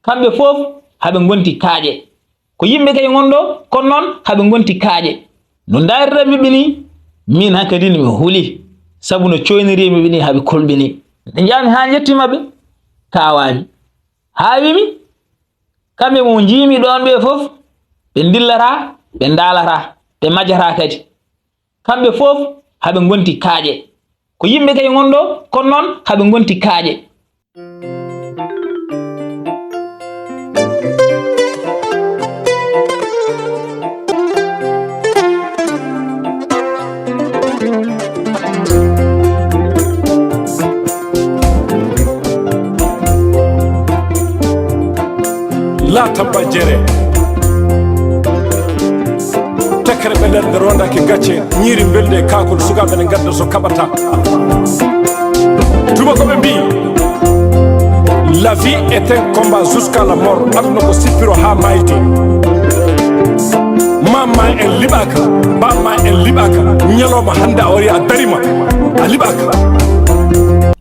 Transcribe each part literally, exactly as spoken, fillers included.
Kamɓe fof haɓe ngonti kaaƴe. Ko yimɓe kay ngonɗo, kono noon haɓe ngonti kaaƴe. No ndaariranmi ɓe ni, min hankadi mi huli. Sabu no cooynirimi ɓe ni, haɓe kolɓini. Nde njahmi haa njettii maɓɓe, kaawaami. Haa wimi, kamɓe mo njiimi ɗoon ɓe fof, ɓe ndillataa, ɓe ndaalataa, ɓe majataa kadi. Kamɓe fof haɓe ngonti kaaƴe. Ko yimɓe kay ngonɗo, kono noon haɓe ngonti kaaƴe. La tabba jere. Tekkere ɓe nder nde rondaki gacce, ñiiri mbelde e kaakol, sukaaɓe ne ngadda so kaɓata. Tubakoɓe mbi, la vie est un combat jusqu'à la mort. Aduna ko sippiro haa maayde. Maam ma en liɓaaka, baam ma en liɓaaka. Ñalawma hannde a wari a darima, a liɓaaka.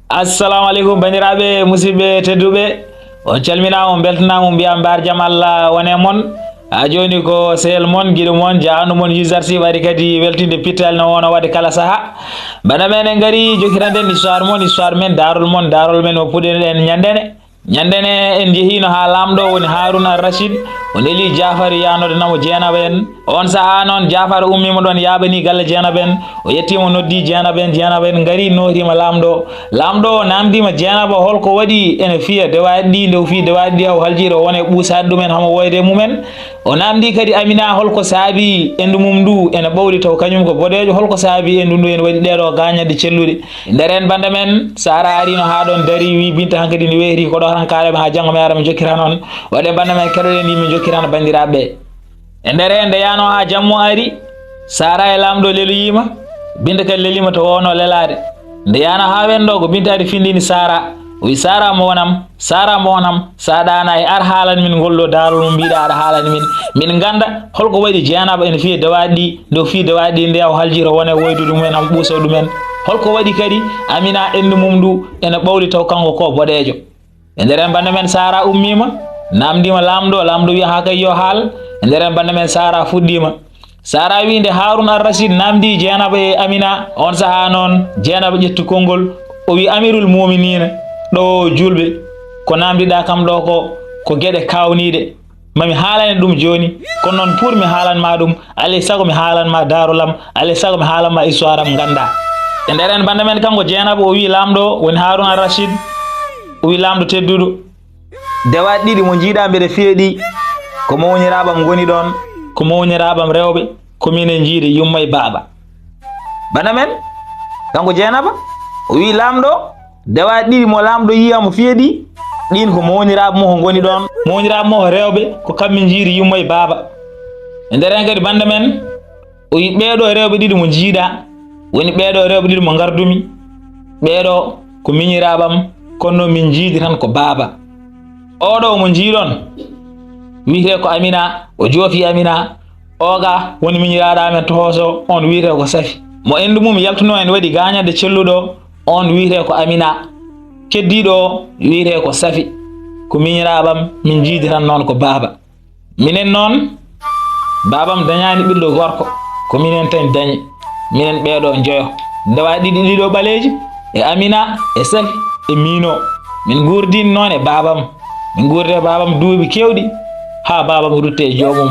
Assalamu aleykum, banndiraaɓe, musidɓe tedduɓe. On calminaama, on mbeltanaama, on mbiyaa mbaar jam Allah wone mon. Haa jooni ko sehil mon, giɗo mon, jahanɗo mon, Juge Arsi, waɗi kadi weltinde pittaali no woono waɗde kala sahaa. Bana men en ngari jokkiranɗen histoire mon, histoire men, daarol mon, daarol men mo puɗɗiɗen ñande ne. Ñande ne en njehiino haa laamɗo woni Haarun Ar Rashid, o neli Jaafar yahnode namo Jeenaba en. On sahaa noon Jaafar ummiima ɗoon, yaaɓanii galle Jeenaba en. O yettiima, o noddi Jeenaba en, Jeenaba en ngari, nootiima laamɗo. Laamɗo o naamndiima Jeenaba hol ko waɗi ene fiya dewaaɗi ɗi, nde o fiyi dewaaɗi ɗi, haw haljiire o wona e ɓuusaade ɗumen, hamo woyde e mumen. O naamndii kadi Amina hol ko saabii enndu mum ndu ene ɓawli taw kañum ko boɗeejo, hol ko saabii enndu ndu ene waɗi ɗeeɗoo gaañanɗe celluɗe. E nder heen bannda men, Saara ariino haa ɗoon darii, wii Binta hankadi ne weerii, ko ɗo tan kaalaɓe haa janngo mi ara mi jokkiran on. Waɗee bannda men keɗoɗen yimɓe jokkiran banndiraaɓe ɓe. E nder heen nde yahnoo haa jammo ari, Saara e laamɗo leloyiima, Binta kadi leliima to woono lelaade. Nde yahnoo haa wendoo ko Binta ari findini Saara, o wii, "Saara mo wonam, Saara mo wonam, so a ɗaanaay ar haalan min ngol ɗo daarol mo mbiiɗaa aɗa haalani min. Min ngannda hol ko waɗi Jeenaba ene fiya dewaaɗi ɗi, nde o fiyi dewaaɗi ɗi nde o haljiito wona e woydude mumen hamo ɓuusa ɗumen. Hol ko waɗi kadi Amina enndu mum ndu ene ɓawli taw kanko ko boɗeejo?" E nder heen bannda men Saara ummiima, naamndiima laamɗo, laamɗo wii, "Haa kay yo haal." E nder heen bannda men Saara fuɗɗiima. Saara wii nde Haarun Ar Rashid naamndii Jeenaba e Amina, oon sahaa noon Jeenaba ƴetti konngol, o wii, "Amirul Muuminiina, ɗo juulɓe, ko naamndiɗaa kam ɗo ko, ko geɗe kaawniiɗe. Ma mi haalane ɗum jooni, kono noon pour mi haalan ma ɗum, alay sago mi haalan ma daarol am, alay sago mi haalan ma histoire am nganndaa." E nder heen bannda men kanko Jeenaba o wii laamɗo woni Haarun Ar Rashid, o wii, "Laamɗo tedduɗo, dewaaɗi ɗiɗi mo njiiɗaa mbeɗa fiya ɗi, ko mawniraaɓe am ngoni ɗoon, ko mawniraaɓe am rewɓe, ko minen njiidi yumma e baaba." Bana men, kanko Jeenaba, o wii laamɗo, dewaaɗi ɗiɗi mo laamɗo yiya mo fiya ɗi, ɗiin ko mawniraaɓe mo ko ngoni ɗoon, mawniraaɓe mo ko rewɓe, ko kamɓe njiidi yumma e baaba. E nder heen kadi bannda men, o wii, "Ɓeeɗo rewɓe ɗiɗi mo njiiɗaa, woni ɓeeɗo rewɓe ɗiɗi mo ngardumi, ɓeeɗo ko miñiraaɓe am, kono noon min njiidi tan ko baaba. Oɗo mo njiiɗon, wiyetee ko Amina, o joofi Amina. Oga woni miñiraaɗo amen tohoso, on wiyetee ko Safi. Mo enndu mum yaltunoo en waɗi gaañanɗe celluɗo, on wiyetee ko Amina. Keddiiɗo o wiyetee ko Safi, ko miñiraaɓe am, min njiidi tan noon ko baaba." Minen noon, baabam dañaani ɓiɗɗo gorko, ko minen tan dañi, minen ɓeeɗo njoyo. Ndewa ɗiɗi ɗiɗo ɓaleeji, e Amina, e Safi, e miino. Min nguurdiino noon e baabam. Min nguurdi e baabam duuɓi keewɗi, haa baabam rutte e joomum.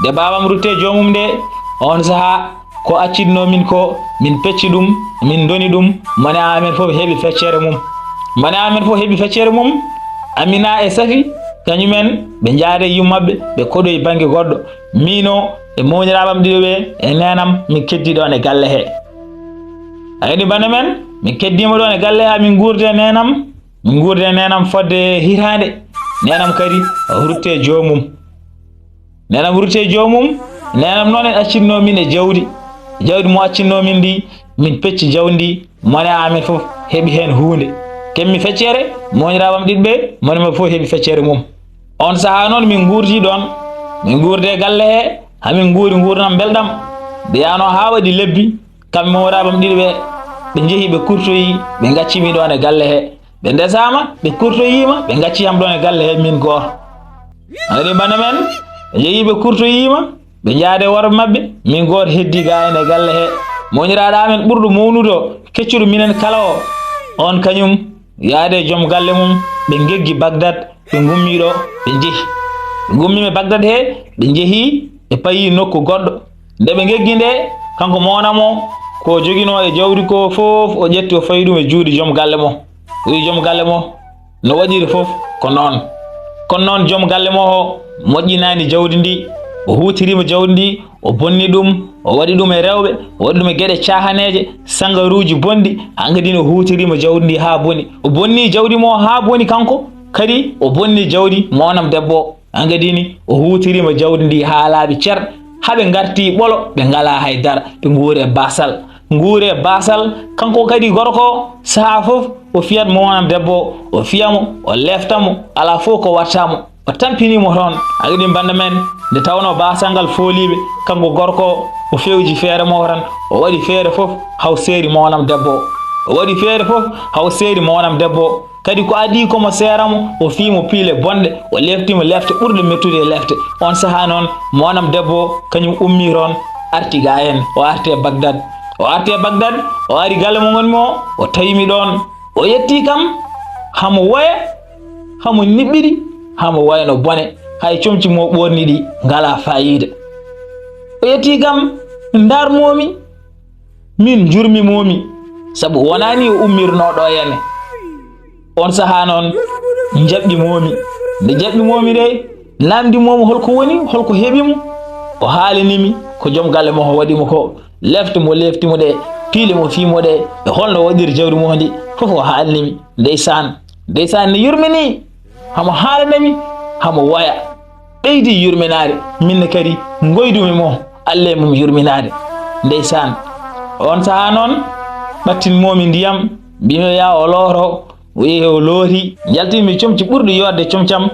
Nde baabam rutte e joomum nde, oon sahaa, ko accidnoo min ko, min pecci ɗum, min ndoni ɗum, mone amen fof heɓi feccere mum. Mone amen fof heɓi feccere mum. Amina e Safi, kañumen, ɓe njaada e yummaɓe, ɓe koɗoyi bannge goɗɗo. Miino e mawniraaɓam ɗiɗo ɓe, e neenam, min keddii ɗoon e galle he. A yiɗi bana men, min keddiima ɗoon e galle he, haa min nguurdi e neenam, min nguurdi e neenam fodde hitaande. Neenam kadi rutte e joomum. Neenam rutte e joomum, neenam noon en accinnoo min e jawdi. Jawdi mo accinnoo min ndi, min pecci jawdi ndi, mone amen fof heɓi heen huunde. Keɓmi feccere, mawniraaɓam ɗiɗo ɓe, mone maɓɓe fof heɓi feccere mum. Oon sahaa noon min nguurdi ɗoon, min nguurdi e galle he, haa min nguuri nguurndam mbelɗam. Nde yahnoo haa waɗi lebbi, kamɓe mawniraaɓam ɗiɗo ɓe, ɓe njehi ɓe kurtoyi, ɓe ngacci mi ɗoon e galle he. Ɓe ndesaama, ɓe kurtoyiima, ɓe ngacci am ɗoon e galle he min gooto. Aɗa yiɗi bana men? Ɓe njehi ɓe kurtoyiima, ɓe njaade worɓe maɓɓe, min gooto heddi gaa en e galle he. Mowniraaɗo amen ɓurɗo mawnude o, keccuɗo minen kala o, on kañum yaade e joom galle mum, ɓe ngeggi Bagdad, ɓe ngummi ɗo, ɓe njehi. Ɓe ngummiima Bagdad he, ɓe njehi, ɓe payi nokku goɗɗo. Nde ɓe ngeggi nde, kanko mownam o, ko joginoo e jawdi ko fof, o ƴetti, o fayi ɗum e juuɗe joom galle mo. O wi'i joom galle mo, no waɗiri fof ko noon. Kono noon joom galle mo o moƴƴinaani jawdi ndi, o huutiriima jawdi ndi, o bonni ɗum, o waɗi ɗum e rewɓe, o waɗi ɗum e geɗe caahaneeje, sangaruuji bonɗi, haa kadi o huutiriima jawdi ndi haa boni. O bonni jawdi mo haa boni kanko, kadi o bonni jawdi mownam debbo o. Haa kadi o huutiriima jawdi ndi haa laaɓi cer, haa ɓe ngarti ɓolo, ɓe ngalaa hay dara, ɓe nguuri e baasal. Nguuri e baasal, kanko kadi gorko o, sahaa fof o fiyat mownam debbo o, o fiya mo, o leefta mo, alaa fof ko waɗta mo. O tampini mo toon. Haa kadi bannda men, nde tawnoo baasal ngal foolii ɓe, kanko gorko o, o fewji feere mo tan, o waɗi feere fof haa o seeri mownam debbo o. O waɗi feere fof haa o seeri mownam debbo o. Kadi ko adii ko mo seera mo, o fii mo piile bonɗe, o leefti mo leefte ɓurɗe mettude e leefte. On sahaa noon, mownam debbo o, kañum ummii toon, arti gaa en, o arti e Bagdad. O arti e Bagdad, o ari galle mo ngonmi o, o tawi mi ɗoon. O ƴetti kam, hamo woya, hamo niɓɓiɗi, hamo wayno bone, hay comci mo ɓoorni ɗi ngalaa faayiida. O ƴetti kam, ndaarmoomi, min njurmimoomi, sabu wonaani o ummirnoo ɗo e amen. On sahaa noon, njaɓɓimoomi. Nde njaɓɓimoomi nde, naamndimoomi hol ko woni, hol ko heɓi mo. O haalani mi ko joom galle mo o waɗi mo ko, leefte mo leefti mo ɗe, piile mo fii mo ɗe, e hol no waɗiri jawdi mo ndi, fof o haalani mi. Ndeysaan, ndeysaan, ne yurminii. Hamo haalana mi, hamo woya. Ɓeydi yurminaade, min ne kadi ngoydumi mo, Allah e mum yurminaade. Ndeysaan, on sahaa noon, ɓattinmoomi ndiyam, mbimi yaa o looto, o yehi o looti, njaltinmi comci ɓurɗi yooɗde comcam,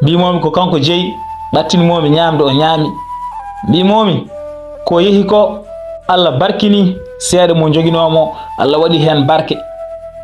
mbimoomi ko kanko jeyi, ɓattinmoomi ñaamde o ñaami. Mbimoomi ko yehi ko, Allah barkini seeɗa mo njoginoo mo, Allah waɗi heen barke.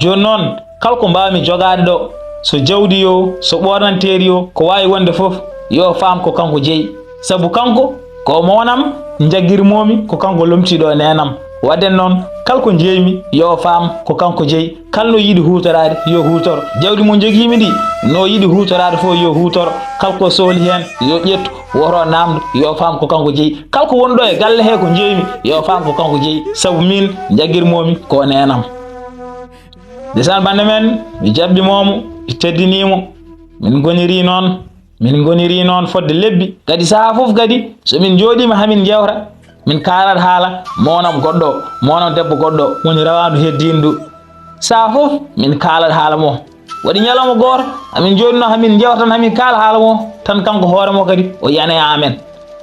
Jooni noon, kala ko mbaawmi jogaade ɗo, so jawdi yoo, so ɓoornanteeri yoo, ko waawi wonde fof, yo o faam ko kanko jeyi. Sabu kanko, ko o mawnam, njaggirmoomi, ko kanko lomtii ɗo neenam. Waɗde noon, kala ko njeeymi, yo o faam ko kanko jeyi. Kala no yiɗi huutoraade, yo huutoro. Jawdi mo njogiimi ndi, no yiɗi huutoraade fof, yo huutoro. Kala ko sohli heen, yo ƴettu, woto o naamndo, yo o faam ko kanko jeyi. Kala ko woni ɗo e galle hee ko njeeymi, yo o faam ko kanko jeyi. Sabu miin, njaggirmoomi ko neenam. Ndeysaan, bannde men, mi jaɓɓimoo mo, mi teddinii mo. Min ngonirii noon, min ngonirii noon fodde lebbi. Kadi sahaa fof kadi, so min njooɗiima haa min njeewta, min kaalat haala mawnam goɗɗo, mawnam debbo goɗɗo, woni rawaandu heddiindu. Sahaa fof, min kaalat haala mo. Waɗi ñalawma gooto, amin njooɗinoo, haa min njeewta tan, haa min kaala haala mo, tan kanko hoore mo kadi, o yana e amen.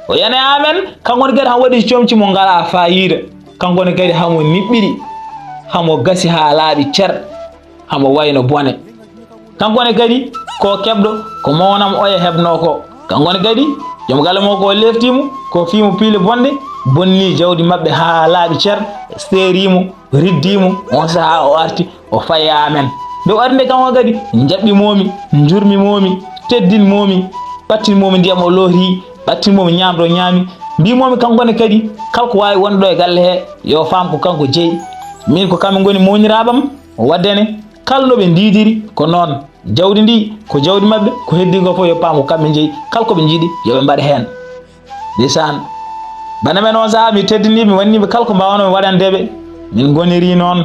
O yana e amen, kanko ne kadi hamo waɗi comci mo ngalaa faayiida. Kanko ne kadi hamo niɓɓiɗi, hamo gasi haa laaɓi cer, hamo wayno bone. Kanko ne kadi ko keɓɗo ko mawnam oya heɓnoo ko. Kanko ne kadi joom galle mo ko leeftii mo, ko fii mo piile bonɗe, bonni jawdi maɓɓe haa laaɓi cer, seerii mo, riddii mo. On sahaa o arti, o fayi e amen. Nde o ari nde kanko kadi, njaɓɓimoomi, njurmimoomi, teddinmoomi, ɓattinmoomi ndiyam o looti, ɓattinmoomi ñaamde o ñaami. Mbimoomi kanko ne kadi, kala ko waawi wonde ɗo e galle hee, yo faam ko kanko jeyi. Min ko kamɓe ngoni mawniraaɓe am, waɗde ne, kala no ɓe ndiidiri ko noon. Jawdi ndi ko jawdi maɓɓe, ko heddii ko fof yo paam ko kamɓe njeyi, kala ko ɓe njiɗi yo ɓe mbaɗ heen. Ndeysaan, bana men on sahaa mi teddinii ɓe, mi waɗnii ɓe kala ko mbaawanoo mi waɗande ɓe. Min ngonirii noon,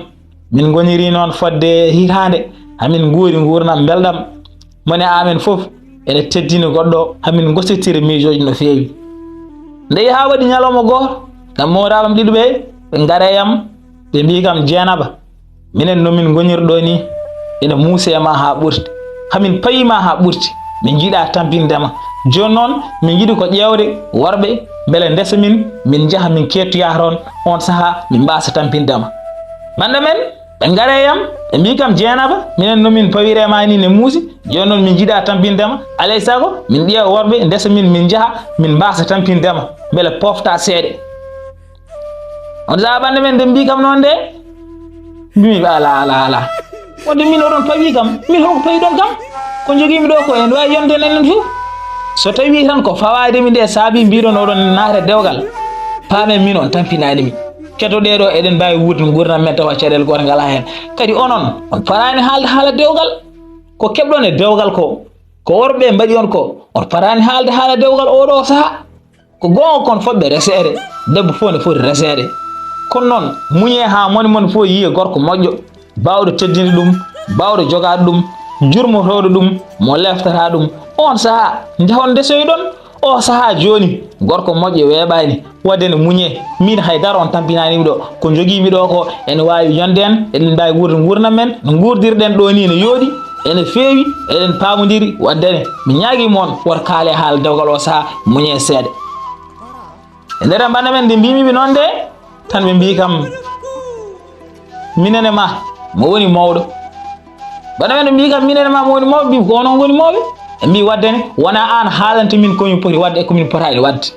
min ngonirii noon fodde hitaande, hamin nguuri nguurndam mbelɗam. Mone amen fof ene teddini goɗɗo, hamin ngositiri miijooji no feewi. Nde yahaa waɗi ñalawma gooto, kam mawraaɓam ɗiɗo ɓe, ɓe ngara e am, ɓe mbii kam, Jeenaba, minen no min ngoniri ɗo ni, ina muusi e ma haa ɓurti. Hamin payi ma haa ɓurti. Min njiɗaa tampinde ma. Jooni noon, min njiɗi ko ƴeewde worɓe, mbele ndesa min, min njaha, min keettoya toon, oon sahaa min mbaasa tampinde ma. Bannda men, ɓe ngara e am, ɓe mbii kam, Jeenaba, minen no min pawiri e ma ni ne muusi. Jooni noon, min njiɗaa tampinde ma. Alaa e sago, min ƴeewa worɓe, ndesa min, min njaha, min mbaasa tampinde ma. Mbele pooftaa seeɗa. On sahaa bannda men nde mbii kam noon nde, mbimi ɓe, "Alaa, alaa, alaa. Wonde min oɗon pawi kam, min holko pawiɗon kam? Ko njogiimi ɗo ko ene waawi yonde en enen fof." So tawii tan ko fawaade mi nde saabii mbiɗon oɗon naata dewgal, paamen min on tampinaani mi. Keɗoɗee ɗo, eɗen mbaawi wuurde nguurndam men tawa caɗeele gooto ngalaa heen. Kadi onon, on paraani haalde haala dewgal. Ko keɓɗon e dewgal ko, ko worɓe ɓe mbaɗi on ko, on paraani haalde haala dewgal oɗo sahaa. Ko goonga kon fotɓe reseede, debbo fof ne foti reseede. Kono noon, muñee haa moni moni fof yiya gorko moƴƴo, baawɗo teddinde ɗum, baawɗo jogaade ɗum, jurmotooɗo ɗum, mo leftata ɗum. Oon sahaa, njahon ndesoyɗon. O sahaa jooni, gorko moƴƴo weeɓaani. Waɗde ne muñee, miin hay dara on tampinaani mi ɗo. Ko njogii mi ɗo ko ene waawi yonde en, eɗen mbaawi wuurde nguurndam men, no nguurdirɗen ɗo nii no yooɗi, ene feewi, eɗen paamondiri. Waɗde ne, mi ñaagii mon, woto kaale haala dewgal o sahaa, muñee seeɗa. E nder bannda men nde mbiimi ɓe noon de, tan ɓe mbii kam, minen e ma, mo woni mawɗo? Bannda men ɓe mbii kam, minen e ma, mo woni mawɗo? Mbii ko onon ngoni mawɓe. Ɓe mbii waɗde ne, wonaa aan haalante min ko min poti waɗde e ko min potaani waɗde.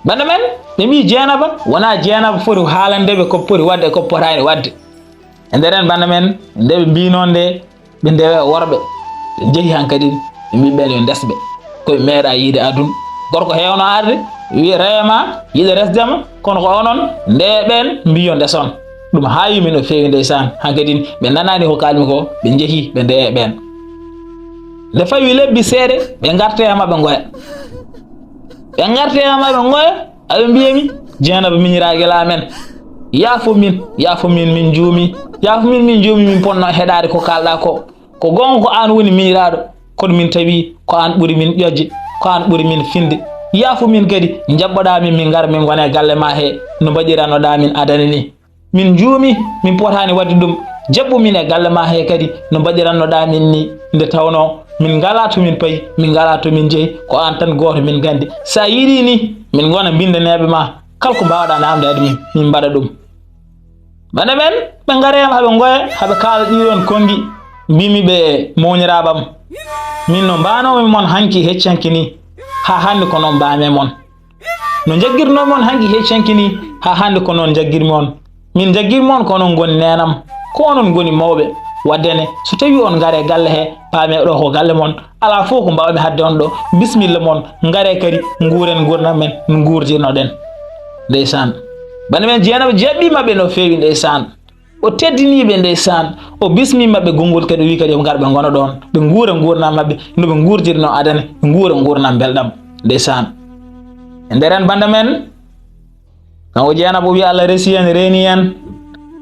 Bannda men, ɓe mbii Jeenaba, wonaa Jeenaba foti haalande ɓe ko poti waɗde e ko potaani waɗde. E nder en bannda men, nde ɓe mbii noon nde, ɓe ndewe worɓe, ɓe njehi hankadi, ɓe mbii ɓeen yo ndesɓe. Ko ɓe meeɗa yiide aduna. Gorko heewno arde, wii reema, yiɗa resdema, kono ko onon, nde ɓeen mbii yo ndeson. Ɗum haawi min no feewi ndeysaan. Hankadi ɓe nanaani ko kaalmi ko, ɓe njehi, ɓe ndewe ɓeen. Nde fawi lebbi seeɗa, ɓe ngarti e maɓɓe ngoya. Ɓe ngarti e maɓɓe ngoya, aɓe mbiya mi, Jeenaba miñiraagal amen. Yaafo min, yaafo min, min njuumi. Yaafo min, min njuumi, min ponno heɗaade ko kaalɗa ko. Ko goonga ko aan woni miñiraaɗo, kono min tawi ko aan ɓuri min ƴoƴde, ko aan ɓuri min finde. Yaafo min kadi, njaɓɓoɗaa min, min ngara min ngona e galle ma he, no mbaɗirannoɗaa min adana ni. Min njuumi, min potaani waɗde ɗum. Jaɓɓu min e galle ma he kadi, no mbaɗirannoɗaa min ni, nde tawnoo min ngalaa to min payi, min ngalaa to min njehi, ko aan tan gooto min nganndi. So a yiɗii ni, min ngona mbinndaneeɓe ma, kala ko mbaawɗaa naamndaade min, min mbaɗa ɗum. Bannda men, ɓe ngari e am, haɓe ngoya, haɓe kaala ɗii ɗoon konngi, mbiimi ɓe, mawniraaɓe am, min no mbaanoomi mon hanki hecci hanki ni, haa hannde ko noon mbaami e mon. No njaggirnoo mon hanki hecci hanki ni, haa hannde ko noon njaggirmi on. Min njaggirmi on ko onon ngoni neenam, ko onon ngoni mawɓe. Waɗde ne, so tawii on ngare galle he, paamee ɗo ko galle mon, alaa fof ko mbaawmi haɗde on ɗo. Bisimilla mon, ngaree kadi, nguuren nguurndam men, no nguurdirnoɗen. Ndeysaan. Bannda men Jeenaba jaɓɓii maɓɓe no feewi, ndeysaan. O teddinii ɓe, ndeysaan. O bismii maɓɓe, gonngol kadi o wii kadi yo ngar ɓe ngona ɗoon. Ɓe nguura nguurndam maɓɓe, no ɓe nguurdirnoo adana, ɓe nguura nguurndam mbelɗam. Ndeysaan. E nder en bannda men, kanko Jeenaba o wii Allah resi en, reeni en.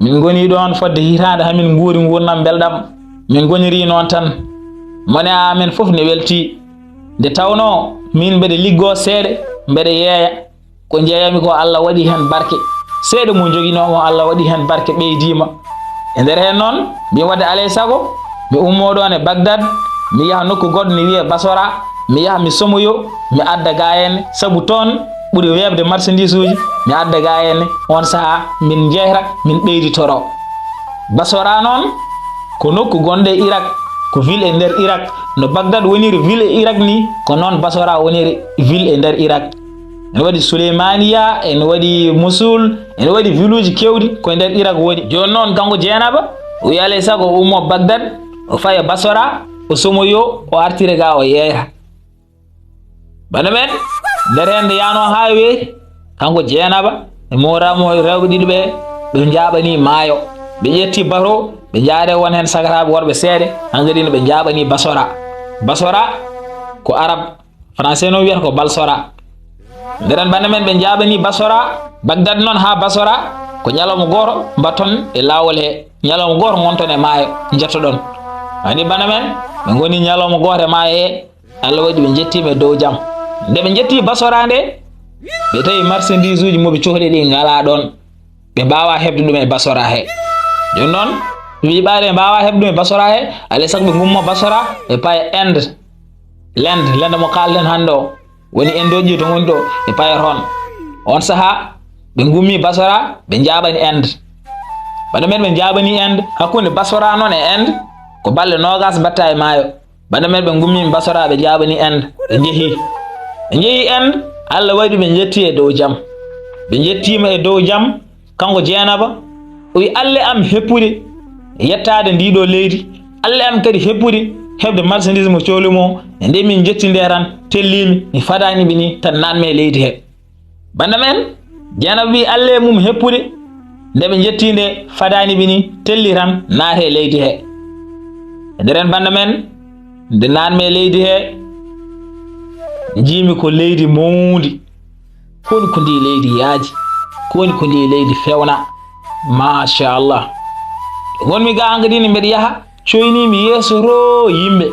Min ngoni ɗoon fodde hitaande, hamin nguuri nguurndam mbelɗam. Min ngonirii noon tan. Mone amen fof ne weltii. Nde tawnoo, miin mbeɗe liggoo seeɗa, mbeɗe yeeya. Ko njeeyami ko, Allah waɗi heen barke. Seeɗa mo njoginoo mo, Allah waɗi heen barke, ɓeydiima. E nder heen noon, mbimi waɗde alay sago, mi ummoo ɗoon e Bagdad, mi yaha nokku goɗɗo ne wiyee Basora, mi yaha mi somoyo, mi adda gaa heen, sabu toon ɓuri weeɓde marchandise uji, mi adda gaa heen. Oon sahaa, min njehra, min ɓeyditoroo. Basora noon, ko nokku gonɗo e Irak, ko ville e nder Irak. No Bagdad woniri ville e Irak ni, ko noon Basora woniri ville e nder Irak. Ene waɗi Suleymaniya, ene waɗi Musul, ene waɗi ville uji keewɗi ko e nder Irak woni. Jooni noon, kanko Jeenaba, o wi alay sago o ummo Bagdad, o faya Basora, o somoyo, o artira ga, o yeeyra. Bana men, nder heen nde yaanoo haa weeti, kanko Jeenaba e mooramo rewɓe ɗiɗo ɓe, ɓe njaaɓanii maayo. Ɓe ƴetti bato, ɓe njaade won heen sagataaɓe worɓe seeɗa, hankadi ne ɓe njaaɓanii Basora. Basora ko Arab, Français noon wiyata ko Balsora. Nder heen bana men, ɓe njaaɓanii Basora, Bagdad noon haa Basora, ko ñalawma gooto mbatton e laawol he, ñalawma gooto ngonton e maayo, njettoɗon. Wani bana men, ɓe ngoni ñalawma gooto e maayo he, Allah waɗi ɓe njettiima e dow jam. Nde ɓe njetti Basora nde, ɓe tawi marchandise uji mo ɓe cohli ɗi ngalaa ɗoon. Ɓe mbaawaa heɓde ɗum e Basora he. Jooni noon, ɓe mbii ɓaade ɓe mbaawaa heɓde ɗum e Basora he, alay sago ɓe ngummo Basora, ɓe paya Inde. L'Inde, lende mo kaalɗen hannde o. Woni Inde o ƴiiw to ngoni ɗo, ɓe paya toon. Oon sahaa, ɓe ngummi Basora, ɓe njaaɓani Inde. Bana men ɓe njaaɓani Inde, hakkunde Basora noon e Inde, ko balle noogaas mbaɗta e maayo. Bana men ɓe ngummi Basora, ɓe njaaɓani Inde, ɓe njehi. Ɓe njehi Inde, Allah waɗi ɓe njetti e dow jam. Ɓe njettiima e dow jam, kanko Jeenaba, o wi, "Alle am heppude yettaade ndii ɗoo leydi, alle am kadi heppude heɓde marchandise mo cohli mo, e nde min jetti nde tan, tellii mi, mi fadaani ɓe ni, tan naat mi e leydi he. Bannda men, Jeenaba wi Allah e mum heppude, nde ɓe jetti nde fadaani ɓe ni, telli tan naate e leydi he. E nder en bannda men, nde naat mi e leydi he, njiimi ko leydi mawndi. Ko woni ko ndi leydi yaaji? Ko woni ko ndi leydi fewna? Machallah. Wonmi ga hankadi ne mbeɗa yaha, coyniimi yeeso to yimɓe.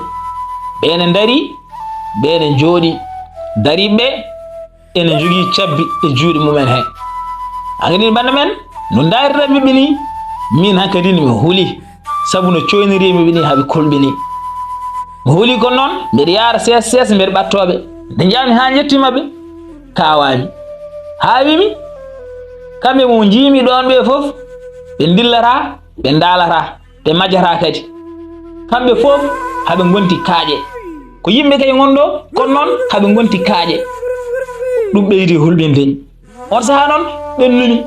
Ɓe ne ndari, ɓe ne njooɗi. Dariiɓe ɓe ene njogii cabbi e juuɗe mumen he. Hankadi bannda men, no ndaariraɓe ɓe ni, min hankadi ne mi huli. Sabu no coyniriimi ɓe ni, haa ɓe kolɓini. Mi huli ko noon, mbeɗa yaara sees sees, mbeɗa ɓattooɓe. Nde njaami haa njettiima ɓe, kaawaami. Haa wimi, kamɓe mo njiimi ɗoon ɓe fof, ɓe ndillataa, ɓe ndaalataa, ɓe majjataa kadi. Kamɓe fof, haa ɓe ngonti kaaƴe. Ko yimɓe kay ngonɗo, kono noon, haa ɓe ngonti kaaƴe. Ɗum ɓeydi hulɓinde mi. On sahaa noon, ɓennumi.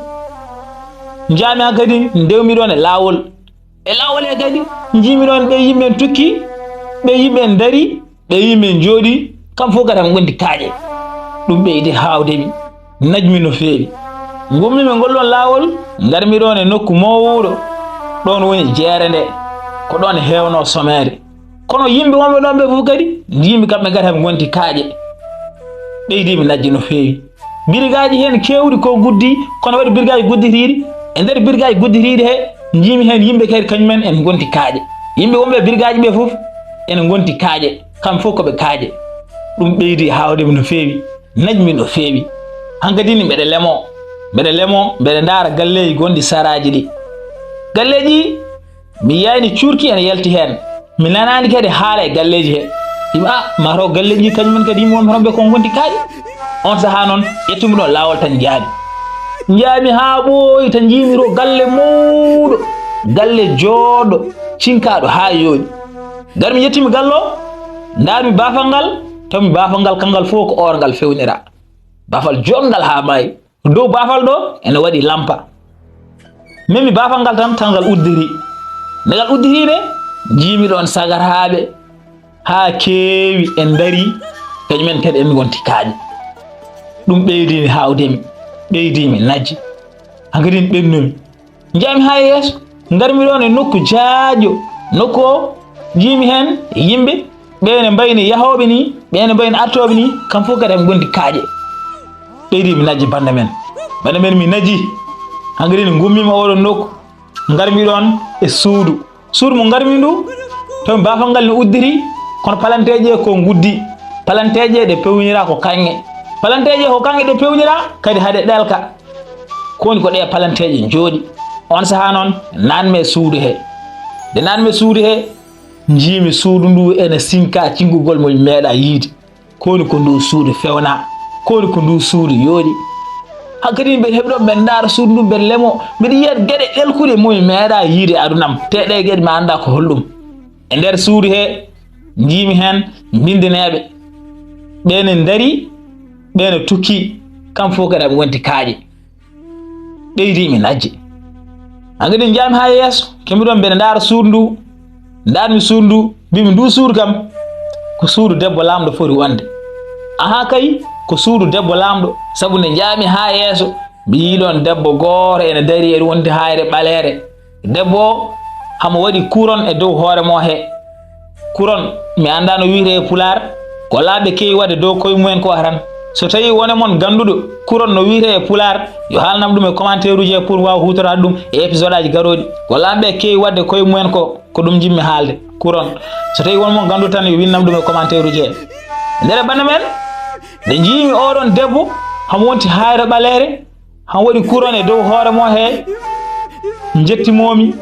Njaami haa kadi, ndewmi ɗoon e laawol. E laawol he kadi, njiimi ɗoon ɓe yimɓe en tukki, ɓe yimɓe en ndari, ɓe yimɓe en njooɗi, kam fof kadi haa ɓe ngonti kaaƴe. Ɗum ɓeydi haawde mi, najmi no feewi. Ngummi mi ngol ɗoon laawol, ngarmi ɗoon e nokku mawɗo, ɗoon woni jeere nde, ko ɗoon heewno someede. Kono yimɓe wonɓe ɗoon ɓe fof kadi, njiimi kamɓe kadi haa ɓe ngonti kaaƴe. Ɓeydi mi najji no feewi. Birigaaji heen keewɗi ko guddi, kono waɗi birigaaji gudditiiɗi. E nder birigaaji gudditiiɗi he, njiimi heen yimɓe kadi kañumen en ngonti kaaƴe. Yimɓe wonɓe e birigaaji ɓe fof ene ngonti kaaƴe. Kam fof ko ɓe kaaƴe. Ɗum ɓeydi haawde mi no feewi, najmi no feewi. Hankadi ni mbeɗa lemo, mbeɗa lemo, mbeɗa ndaara galleeji gonɗi saraaji ɗi. Galleeji mi yiyani cuurki ene yalti heen. Mi nanaani kadi haala e galleeji he. Yimɓe, a, mataw galleeji ɗi kañumen kadi yimɓe wonɓe toon ɓe ko ngonti kaaƴe. On sahaa noon, ƴettumi ɗo laawol tan njaami. Njaami haa ɓooyi tan njiimi ɗo galle mawɗo, galle jooɗɗo, cinkaaɗo haa yooɗi. Ngarmi ƴettimi galle o, ndaarmi baafal ngal, tawmi baafal ngal, kanngal fof ko or ngal fewnira. Baafal jooɗngal haa maayi. Dow baafal ɗo ene waɗi lampa. Memi baafal ngal tan, tan ngal udditi. Nde ngal udditi nde, njiimi ɗoon sagaraaɓe haa keewi en ndarii, kañumen kadi en ngonti kaaƴe. Ɗum ɓeydi mi haawde mi, ɓeydi mi najji. Hankadi ɓennumi. Njaami haa yeeso, ngarmi ɗoon e nokku jaajɗo, nokku o njiimi heen yimɓe, ɓe ene mbayni yahooɓe ni, ɓe ene mbayni artooɓe ni, kam fof kadi haa ɓe ngonti kaaƴe. Ɓeydi mi najji bannda men. Bannda men mi najji. Hankadi ne ngummiima oɗon nokku. Ngarmi ɗoon e suudu. Suudu mo ngarmi ndu, tawmi baafal ngal ne udditi, kono palanteeje ko nguddi. Palanteeje ɗe pewnira ko kaŋŋe. Palanteeje ko kaŋŋe ɗe pewnira, kadi hade ɗelka. Ko woni ko ɗe palanteeje njooɗi. On sahaa noon, naatmi e suudu he. Nde naatmi e suudu he, njiimi suudu ndu ene sinka cinkugol mo mi meeɗa yiide. Ko woni ko ndu suudu fewna? Ko woni ko ndu suudu yooɗi? Hankadi mbeɗa heɓi ɗo, mbeɗa ndaara suudu ndu, mbeɗa lemo, mbeɗa yiya geɗe ɗelkuɗe mo mi meeɗa yiide e aduna am. Te ɗe geɗe mi annda ko holɗum. E nder suudu he, njiimi heen binndaneeɓe. Ɓe ne ndari, ɓe ne tukki, kam fof kadi aɓe ngonti kaaƴe. Ɓeydi mi najje. Hankadi njaami haa yeeso, kemi ɗoon mbeɗa ndaara suudu ndu. Ndaarmi suudu ndu, mbimi ndu suudu kam, ko suudu debbo laamɗo foti wonde. Ahaa kay, ko suudu debbo laamɗo, sabu nde njaami haa yeeso, mi yii ɗoon debbo gooto ene darii, ene wonti haayre ɓaleere. Debbo o, hamo waɗi couronne e dow hoore mo he. Couronne, mi annda no wiyetee e Pulaar, ko laaɓe keewi waɗde dow koye mumen ko tan. So tawii won e mon gannduɗo couronne no wiyetee e Pulaar, yo haalnam ɗum e commentaire uji he pour waawa huutoraade ɗum e épisode aji garooɗi. Ko laaɓe keewi waɗde koye mumen ko, ko ɗum njiɗmi haalde, couronne. So tawii won mon gannduɗo tan, yo winnam ɗum e commentaire uji he. Ndere bannda men, nde njiimi oɗon debbo, hamo wonti haayre ɓaleere, hamo waɗi couronne e dow hoore mo he, njettimoomi,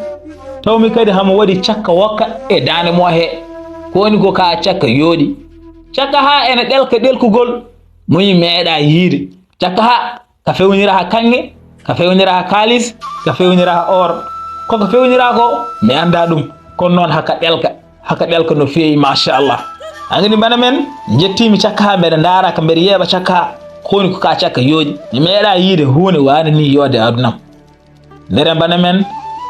tawmi kadi hamo waɗi cakka wokka e daande mo he. Ko woni ko ka cakka yooɗi. Cakka haa ene ɗelka ɗelkugol mo mi meeɗa yiide. Cakka haa ka fewnira ha kaŋŋe, ka fewnira ha kaalis, ka fewnira ha or. Ko ka fewnira ko mi annda ɗum, kono noon haka ɗelka. Haka ɗelka no feewi, machallah. Hankadi bannda men, njettiimi cakka haa mbeɗa ndaara ka, mbeɗa yeeɓa cakka haa. Ko woni ko ka cakka yooɗi. Mi meeɗa yiide huunde waande ni yooɗde e aduna am. Ndere bannda men,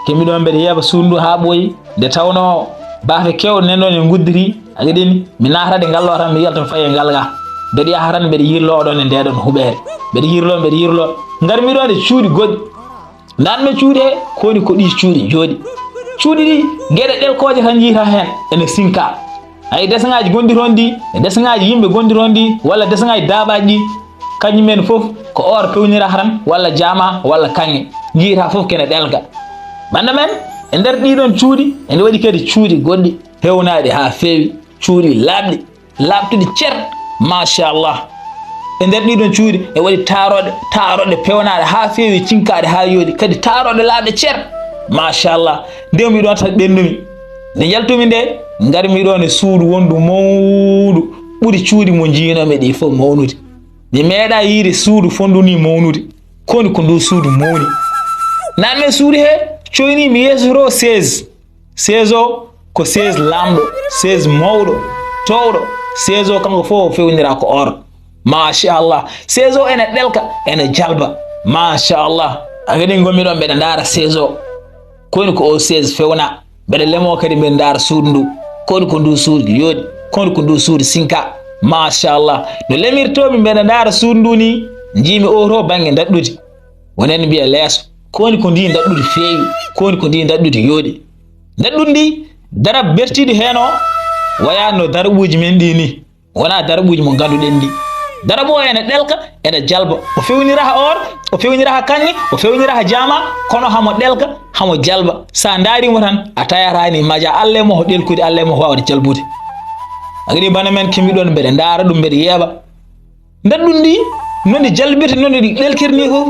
kemi ɗoon mbeɗa yeeɓa suudu ndu haa ɓooyi, nde tawnoo Baafe keewɗe nen ɗoon en nguddiri, a gaɗini, mi naatata e ngal ɗo tan, mi yalta mi fayi e ngal ga. Mbeɗa yaha tan, mbeɗa yirloo ɗoon e ndee ɗoon huɓeere. Mbeɗa yirloo, mbeɗa yirloo. Ngarmi ɗoon e cuuɗi goɗɗi. Naatmi cuuɗi he, ko woni ko ɗii cuuɗi njooɗi. Cuuɗi ɗi, geɗe ɗelkooje tan njiytaa heen, ene sinka. Hay deseŋaaji gonɗi toon ɗi, e deseŋaaji yimɓe gonɗi toon ɗi, walla deseŋaaji daabaaji ɗi, kañum en fof ko or pewnirata tan, walla jaama, walla kaŋŋe. Njiytaa fof kene ɗelka. Bannda men, e nder ɗii ɗoon cuuɗi, ene waɗi kadi cuuɗi goɗɗi, pewnaaɗi haa feewi, cuuɗi laaɓɗi, laaɓtuɗi cer, machallah. E nder ɗii ɗoon cuuɗi, e waɗi taaroɗe, taaroɗe pewnaaɗe haa feewi, cinkaaɗe haa yooɗi, kadi taaroɗe laaɓɗe cer, machallah. Ndewmi ɗoon tan ɓennumi. Nde njaltumi nde, ngarmi ɗoon e suudu wondu mawndu, ɓuri cuuɗi mo njiinoomi ɗi fof mawnude. Mi meeɗaa yiide suudu fonndu nii mawnude. Ko woni ko ndu suudu mawni. Naatmi e suudu he, coynii mi yeeso to seize. Seize o ko seize laamɗo, seize mawɗo, toowɗo. Seize o kanko fof o fewnira ko or. Machallah. Seize o ene ɗelka, ene jalba. Machallah. A gaɗi ngonmi ɗoon mbeɗa ndaara seize o. Ko woni ko o seize fewna. Mbeɗa lemoo kadi mbeɗa ndaara suudu ndu. Ko woni ko ndu suudu yooɗi. Ko woni ko ndu suudu sinka. Machallah. No lemirtoomi mbeɗa ndaara suudu ndu ni, njiimi o to bannge ndaɗɗudi. Wonen mbiya leeso. Ko woni ko ndi ndaɗɗudi feewi. Ko woni ko ndi ndaɗɗudi yooɗi. Ndaɗɗudi ndi, darab bertiiɗi heen o, waya no darabuuji men ɗi ni. Wonaa darabuuji mo ngannduɗen ɗi. Darabu o ene ɗelka, ene jalba. O fewnira ha or, o fewnira ha kaŋŋe, o fewnira ha jaama, kono hamo ɗelka, hamo jalba. So a ndaari mo tan, a tayata ni maja, Alla e mo ho ɗelkude, Alla e mo ho waawde jalbude. A gaɗi bana men kimmi ɗoon, mbeɗa ndaara ɗum, mbeɗa yeeɓa. Ndaɗɗudi ndi, no ndi jalbirta, no ndi ɗelkirta ni fof,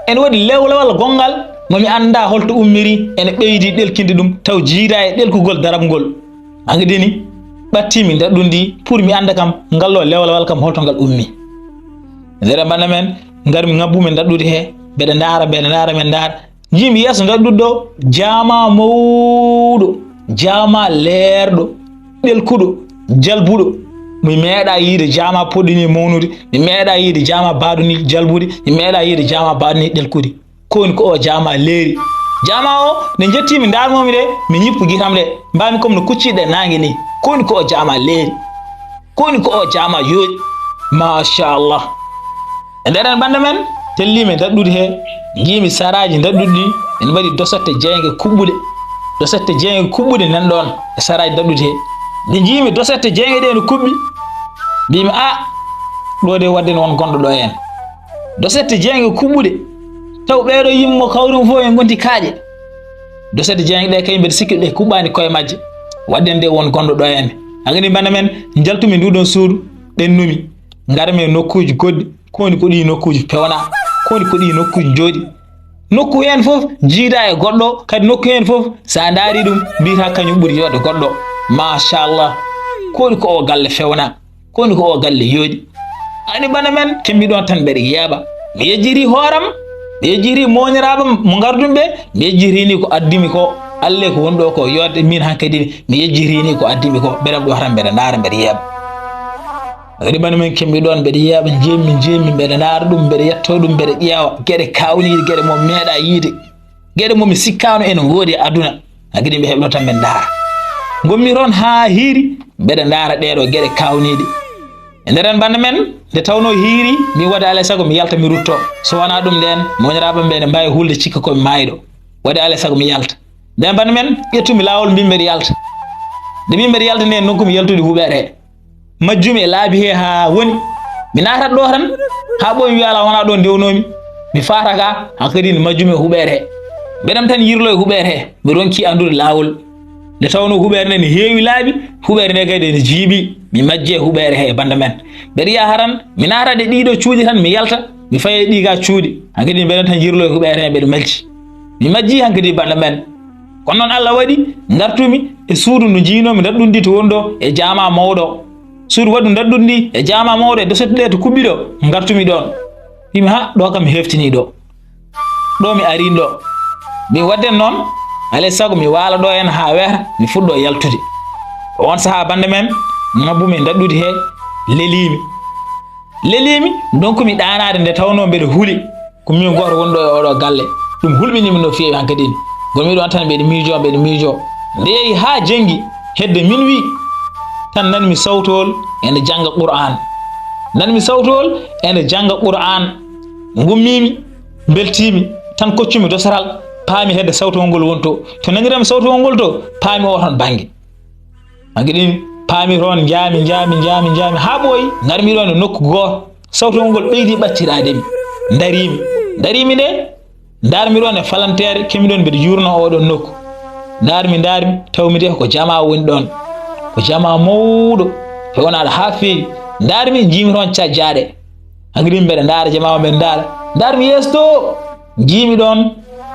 ene waɗi lewlewal gonngal, mo mi anndaa holto ummiri, ene ɓeydi ɗelkinde ɗum, taw jiida e ɗelkugol darab ngol. A gaɗi ni, ɓattiimi ndaɗɗudi ndi, pour mi annda kam, ngal ɗo lewlewal kam, holto ngal ummi. Ndere bana men, ngarmi ngabbumi ndaɗɗudi he, mbeɗa ndaara, mbeɗa ndaara, mbeɗa ndaara. Njiimi yeeso ndaɗɗudi ɗo, jaama mawɗo, jaama leerɗo, ɗelkuɗo, jalbuɗo. Mi meeɗaa yiide jaama poɗɗo ni mawnude, mi meeɗaa yiide jaama baaɗo ni jalbude, mi meeɗaa yiide jaama baaɗo ni ɗelkude. Ko woni ko o jaama leeri. Jaama o, nde njettiimi ndaarmoomi nde, mi ñippu gitam nde, mbaami comme no kucciɗe naange ni. Ko woni ko o jaama leeri. Ko woni ko o jaama yooɗi. Machallah. E nder en bannda men, telliimi ndaɗɗudi he, njiimi saraaji ndaɗɗudi ɗi, ene mbaɗi dosette jeeynge kuɓɓuɗe. Dosette jeeynge kuɓɓuɗe nan ɗoon e saraaji ndaɗɗudi he. Nde njiimi dosette jeeynge ɗe no kuɓɓi, mbiimi, "A, ɗo de waɗde no won gonɗo ɗo heen." Dosette jeeynge kuɓɓuɗe, taw ɓeeɗo yimmo kawrum fof en ngonti kaaƴe. Dosette jeeynge ɗe kay mbeɗa sikki ɗe kuɓɓaani koye majje. Waɗde nde won gonɗo ɗo heen. A gani bannda men, njaltumi ndu ɗoon suudu, ɓennumi. Ngarmi e nokkuuji goɗɗi, ko woni ko ɗii nokkuuji pewnaa, ko woni ko ɗii nokkuuji njooɗi. Nokku heen fof jiida e goɗɗo, kadi nokku heen fof so a ndaari ɗum, mbiyata kañum ɓuri yooɗde goɗɗo. Machallah. Ko woni ko o galle fewnaa, ko woni ko o galle yooɗi. Ani bana men, kemmi ɗoon tan mbeɗa yeeɓa. Mi yejjiri hooram, mi yejjiri mooniraaɓe mo ngardumi ɓe, mi yejjiri ni ko addimi ko, Alla ko woni ɗo ko yooɗde min hankadi, mi yejjiri ni ko addimi ko, mbeɗa ɗo tan mbeɗa ndaara mbeɗa yeeɓa. Ani bana men kemmi ɗoon mbeɗa yeeɓa, njeemmi, njeemmi, mbeɗa ndaara ɗum, mbeɗa yettoo ɗum, mbeɗa ƴeewa geɗe kaawniiɗe, geɗe mo meeɗaa yiide, geɗe mo mi sikkaano ene ngoodi e aduna. Hankadi mi heɓlo tan mbeɗa ndaara. Ngonmi toon haa hiiri, mbeɗa ndaara ɗee ɗo geɗe kaawniiɗe. E nder en bannda men, nde tawnoo hiiri, mi waɗa alaa e sago mi yalta mi rutto. So wonaa ɗum ndeen, mooniraaɓe ɓe ene mbaawi hulde cikka ko mi maayɗo. Waɗi alaa e sago mi yalta. Nden bannda men, ƴettumi laawol mbiimi mbeɗa yalta. Nde mbiimi mbeɗa yalta ndeen, nokkumi yaltude huɓeere he. Majjumi e laabi he haa woni. Mi naatat ɗo tan, haa ɓooyi mi wiya alaa wonaa ɗo ndewnoomi. Mi faata ga, hankadi majjumi e huɓeere he. Mbeɗam tan yirlo e huɓeere he, mi ronki anndude laawol. Nde tawnoo huɓeere nde ne heewi laabi, huɓeere nde kadi ne jiiɓi, mi majji e huɓeere he e bannda men. Mbeɗa yaha tan, mi naata ɗe ɗiɗo cuuɗi tan, mi yalta, mi faya e ɗi ga cuuɗi. Hankadi mbeɗa tan yirlo e huɓeere he, mbeɗa majji. Mi majji hankadi bannda men. Kono noon Alla waɗi, ngartumi e suudu ndu njiinoomi ndaɗɗudi to woni ɗo e jaama mawɗo. Suudu waɗdu ndaɗɗudi ndi e jaama mawɗo e dosetteɗe to kuɓɓi ɗo, ngartumi ɗoon. Mbiimi, "Ha, ɗo kam mi heftinii ɗo. Ɗo mi arii ɗo." Mi waɗde noon, alaa e sago mi waala ɗo heen haa weeta, mi fuɗɗo yaltude. Oon sahaa bannda men, ngabbumi e ndaɗɗudi he, leliimi. Leliimi, ndonkumi ɗaanaade nde tawnoo mbeɗa huli. Ko miin gooto woni ɗo e oɗo galle. Ɗum hulɓinii mi no feewi hankadi. Ngonmi ɗoon tan mbeɗa miijoo, mbeɗa miijoo. Nde yehi haa jenngi, hedde minuit, tan nanmi sawtowol ene jannga Qur'aan. Nanmi sawtowol ene jannga Qur'aan. Ngummiimi, mbeltiimi, tan koccumi dosaral, paami hedde sawtowol ngol woni to. To naniranmi sawtowol ngol to, paami o toon bannge. Hanki ɗin paami toon, njaami, njaami, njaami, njaami, haa ɓooyi, ngarmi ɗoon e nokku gooto. Sawtowol ngol ɓeydi ɓattiraade mi. Ndariimi. Ndariimi nde, ndaarmi ɗoon e falanteere, kemi ɗoon mbeɗa yuurna oo ɗoon nokku. Ndaarmi, ndaarmi, tawmi de ko jamaa woni ɗoon. Ko jamaa mawɗo, fewnaaɗo haa feewi. Ndaarmi, njiimi toon cajjaaɗe. Hanki ɗin mbeɗa ndaara jamaa o, mbeɗa ndaara. Ndaarmi yeeso to, njiimi ɗoon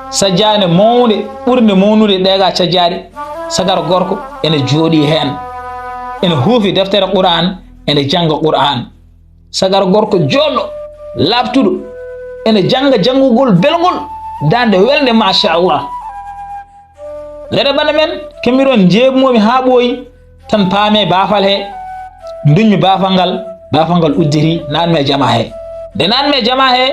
sajjaane mawnde, ɓurnde mawnude ɗeegaa cajjaaɗe. Sagara gorko ene jooɗii heen. Ene huufi deftere Qur'aan, ene jannga Qur'aan. Sagara gorko jooɗɗo, laaɓtuɗo, ene jannga janngugol belngol, daande welnde, machallah. Lere bana men, kemi ɗoon njeeɓmoomi haa ɓooyi, tan paami baafal he, nduñmi baafal ngal, baafal ngal udditi, naatmi e jamaa he. Nde naatmi e jamaa he,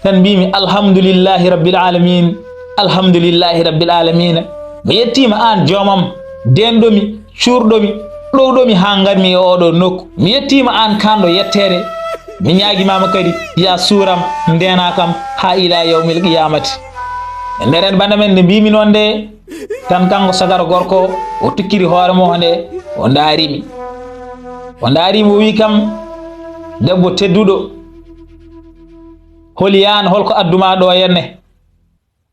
tan mbiimi, "Alhamdulillahi Rabbil Aalamiin, alhamdulillahi Rabbil Aalamiina. Mi yettiima aan joomam, deenɗo mi, cuurɗo mi, ɗowɗo mi haa ngarmi e oo ɗoo nokku. Mi yettiima aan kaanɗo yetteede. Mi ñaagimaama kadi, yaa suuram, ndeenaa kam haa ilaa yawmil qiyaamati." E nder heen bana men nde mbiimi noon nde, tan kanko sagara gorko o tukkiri hoore mum nde, o ndaari mi. O ndaari mi, o wii kam, "Debbo tedduɗo, holi aan, holko addu maa ɗo henne?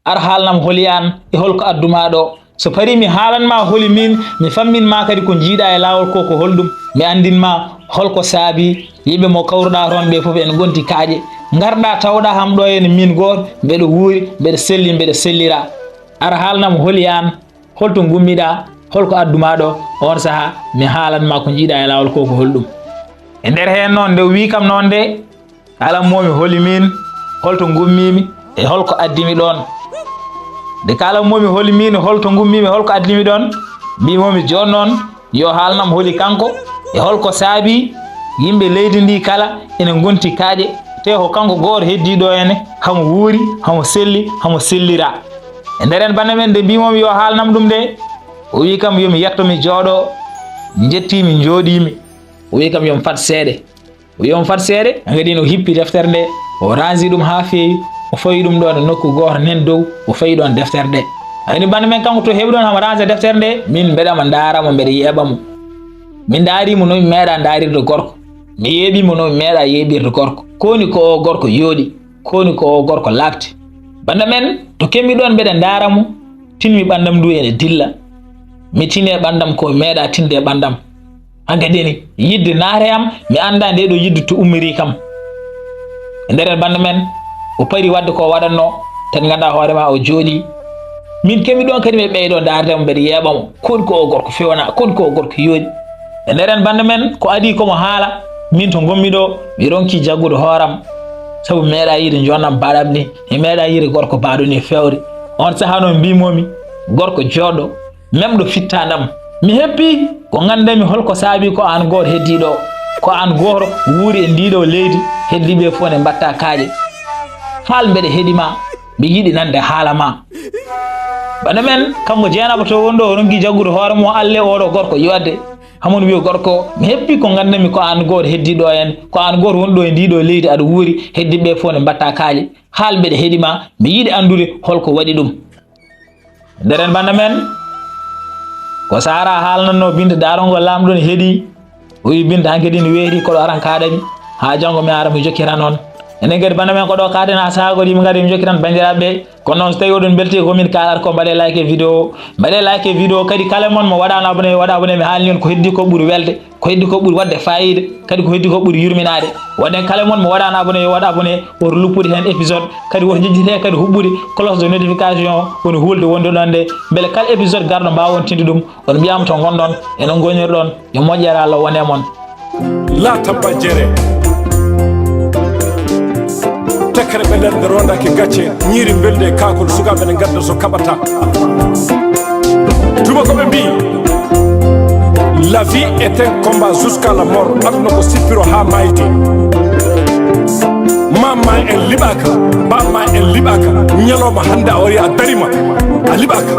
Ar haalnam holi aan e holko addu maa ɗo. So parii mi haalan maa holi miin, mi fammin maa kadi ko njiiɗaa e laawol ko, ko holɗum? Mi anndin maa holko saabii yimɓe mo kawruɗaa toon ɓee fof en ngonti kaaƴe. Ngarɗaa tawɗaa kam ɗo henne miin gooto, mbeɗa wuuri, mbeɗa selli, mbeɗa sellira. Ar haalnam holi aan, holto ngummiɗaa, holko addu maa ɗo?" Oon sahaa mi haalan maa ko njiiɗaa e laawol ko, ko holɗum? E nder heen noon, nde o wii kam noon nde, kaalan moo mi holi miin, holto ngummiimi e holko addi mi ɗoon. Nde kaalan moo mi holi miin, holto ngummiimi, holko addi mi ɗoon, mbii moo mi jooni noon, yo haalnam holi kanko e holko saabii yimɓe leydi ndi kala ene ngonti kaaƴe, te ko kanko gooto heddii ɗo henne, hamo wuuri, hamo selli, hamo sellira. E nder heen bana men nde mbii moo mi yo haalnam ɗum nde, o wii kam yo mi yetto mi jooɗo, njettii mi njooɗii mi. O wii kam yo mi fat seeɗa. O wii on fat seeɗa, hanki ɗin o hippi deftere nde, o rangi ɗum haa feewi, o fawi ɗum ɗoon e nokku gooto nen dow, o fawi ɗoon deftere nde. Hanki ɗin bana men kanko to heɓi ɗoon hamo rangi deftere nde, min mbeɗa mo ndaara mo, mbeɗa yeeɓa mo. Mi ndaari mo no mi meeɗaa ndaarirde gorko. Mi yeeɓi mo no mi meeɗaa yeeɓirde gorko. Ko woni ko o gorko yooɗi, ko woni ko o gorko laaɓti. Bana men to kemi ɗoon mbeɗa ndaara mo, tinmi ɓanndam ndu ene dilla. Mi tini e ɓanndam ko mi meeɗaa tinde e ɓanndam. Hanki ɗin, yidde naati e am, mi anndaa nde ɗo yidde to ummiri kam. E nder heen bana men, o parii waɗde ko waɗatnoo, tan nganndaa hoore maa o jooɗii. Min kemi ɗoon kadi mi ɓeydo ndaarde mo, mbeɗa yeeɓa mo. Ko woni ko o gorko fewnaa, ko woni ko o gorko yooɗi. E nder heen bana men, ko adii ko mo haala, min to ngonmi ɗo, mi ronki jaggude hooram. Sabu mi meeɗaa yiide njoonam baaɗam ni, mi meeɗaa yiide gorko baaɗo ni feewde. Oon sahaa noon mbii moo mi, gorko jooɗɗo, memɗo fittaandam. Mi heppi ko nganndami holko saabii ko aan gooto heddii ɗo. Ko aan gooto wuuri e ndii ɗo leydi, heddii ɓee fof ne mbaɗta kaaƴe. Haal mbeɗa heɗi ma, mi yiɗi nande haala ma. Bana men, kanko Jeenaba to woni ɗo, o ronki jaggude hoore mum, alle oo ɗo gorko yooɗde. Hamon wiyo gorko, mi heppi ko nganndami ko aan gooto heddii ɗo heen, ko aan gooto woni ɗo e ndii ɗo leydi aɗa wuuri, heddii ɓee fof ne mbaɗta kaaƴe. Haal mbeɗa heɗi ma, mi yiɗi anndude holko waɗi ɗum. Nder heen bana men, ko Saara haalnannoo Binta daarol ngol laamɗo ne heɗii. O wii Binta, hanki ɗin weeti ko ɗo aran kaaɗa mi, haa janngo mi ara mi jokkitan on. Enen kadi bana men ko ɗo kaaɗen haa sahaa goɗɗo yimɓe ngari mi jokkitan banndiraaɓe ɓe. Kono noon so tawii oɗon mbeltii ko min kaalata ko mbaɗee like e vidéo o. Mbaɗee like e vidéo o kadi kala mon mo waɗaano abonné yo waɗ abonné, mi haalni on ko heddii ko ɓuri welde. Ko heddi ko ɓuri waɗde faayiida, kadi ko heddi ko ɓuri yurminaade. Waɗde kala mon mo waɗaano abonné yo waɗ abonné, woto luppude heen épisode, kadi woto jejjite kadi huɓɓude cloche de notification o, woni hulde wonde ɗon nde, mbele kala épisode garɗo mbaawon tinde ɗum, on mbiyaama to ngonɗon, eno ngonirɗon, yo moƴƴere Allah wone mon. La Tabba Jere. Tekkere ɓe nder nde rondake gacce, ñiiri mbelde e kaakol, sukaaɓe ne ngadda so kaɓata. Tuma ko ɓe mbii, la vie est un combat jusqu'à la mort. Aduna ko sippiro haa maayde. Maam ma en liɓaaka, baam ma en liɓaaka. Ñalawma hannde a wari a darima, a liɓaaka.